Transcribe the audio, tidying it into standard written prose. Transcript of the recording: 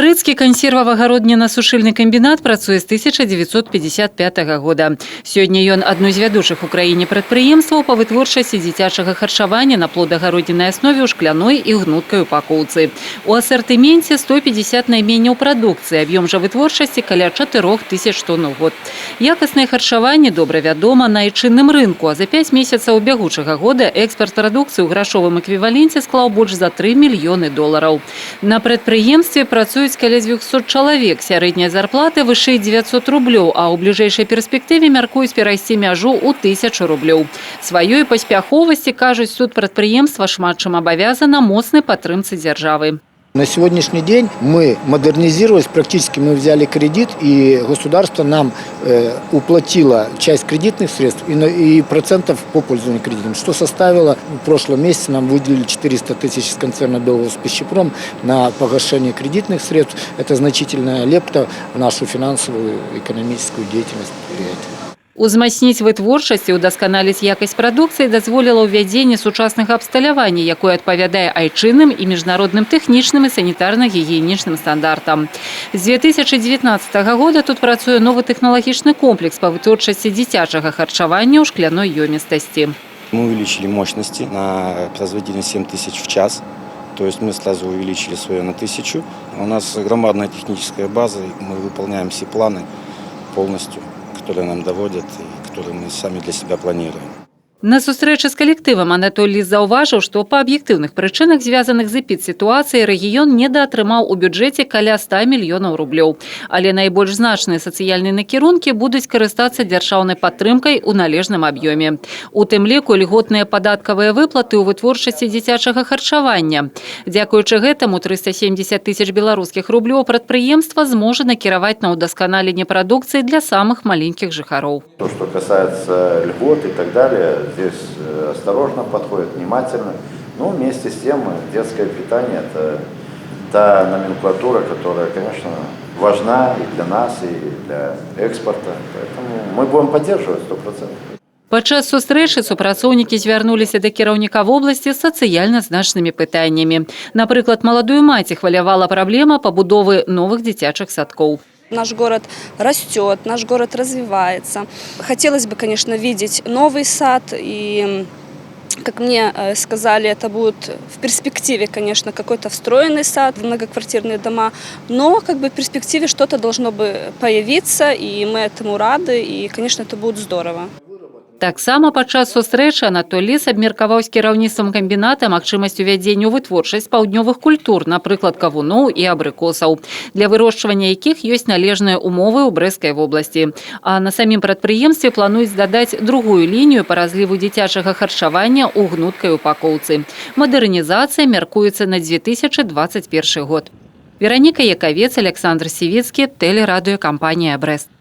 Парыцкі кансервава-гародніна-сушыльны камбінат працуе з 1955 года. Сёння ён адно з вядучых у краіне прадпрыемстваў па вытворчасці дзіцячага харчавання на плодагародзіннай аснове ў шкляной і гнуткай упакоўцы. У асартыменце 150 найменняў прадукцыі, аб'ём жа вытворчасці каля 4000 тонн у год. Якаснае харчаванне добра вядома на айчынным рынку, а за 5 месяцаў бягучага года экспарт прадукцыі ў грашовым эквіваленце склаў больш за 3 мільёны долараў. На прадпрыемстве працуюць каля 200 чалавек. Сярэдняя зарплата вышэй 900 рублёў, а ў бліжэйшай перспектыве мяркуюць перайсці мяжу ў 1000 рублёў. Сваёй паспяховасці, кажуць, тут прадпрыемства шмат чым абавязана моцнай падтрымцы дзяржавы. На сегодняшний день мы модернизировались, практически мы взяли кредит, и государство нам уплатило часть кредитных средств и процентов по пользованию кредитом, что составило, в прошлом месяце нам выделили 400 тысяч из концерна «Белгоспищепром» на погашение кредитных средств. Это значительная лепта в нашу финансовую, экономическую деятельность предприятия. Узмацніць вытворчасць і ўдасканаліць якасць прадукцыі дазволіла ўвядзенне сучасных абсталяванняў, якое адпавядае айчынным і міжнародным тэхнічным і санітарна-гігіенічным стандартам. З 2019 года тут працуе новы тэхналагічны комплекс па вытворчасці дзіцячага харчавання ў шкляной ёмістасці. Мы увеличили мощности на производительность 7 тысяч в час. То есть мы сразу увеличили свое на 1000. У нас громадная техническая база, и мы выполняем все планы полностью, которые нам доводят и которые мы сами для себя планируем. На сустрэчы з калектывам Анатоль Ліс заўважыў, што па аб'ектыўных прычынах, звязаных з эпідсітуацыяй, рэгіён недаатрымаў у бюджэце каля 100 мільёнаў рублёў. Але найбольш значныя сацыяльныя накірункі будуць карыстацца дзяржаўнай падтрымкай у належным аб'ёме. У тым ліку льготныя падаткавыя выплаты ў вытворчасці дзіцячага харчавання. Дзякуючы гэтаму 370 тысяч беларускіх рублёў прадпрыемства зможа накіраваць на ўдасканаленне прадукцыі для самых маленькіх жыхароў. То, что касается льгот и так далее, здесь осторожно подходят, внимательно. Но вместе с тем детское питание – это та номенклатура, которая, конечно, важна и для нас, и для экспорта. Поэтому мы будем поддерживать 100%. Падчас сустрэчы супрацоўнікі звярнуліся да кіраўніка вобласці з сацыяльна значнымі пытаннямі. Напрыклад, маладую маці хвалявала праблема пабудовы новых дзіцячых садкоў. Наш город растет, наш город развивается. Хотелось бы, конечно, видеть новый сад и, как мне сказали, это будет в перспективе, конечно, какой-то встроенный сад в многоквартирные дома, но как бы в перспективе что-то должно бы появиться, и мы этому рады, и, конечно, это будет здорово. Таксама падчас сустрэчы Анатоль Ліс абмеркаваў з кіраўніцтвам камбіната магчымасць увядзення ў вытворчасць паўднёвых культур, напрыклад, кавуноў і абрыкосаў, для вырошчвання якіх ёсць належныя умовы ў Брэсцкай вобласці. А на самім прадпрыемстве плануюць дадаць другую лінію па разліву дзіцячага харчавання ў гнуткай упакоўцы. Мадэрнізацыя мяркуецца на 2021 год. Вераніка Якавец, Аляксандр Сівіцкі, тэлерадыёкампанія «Брэст».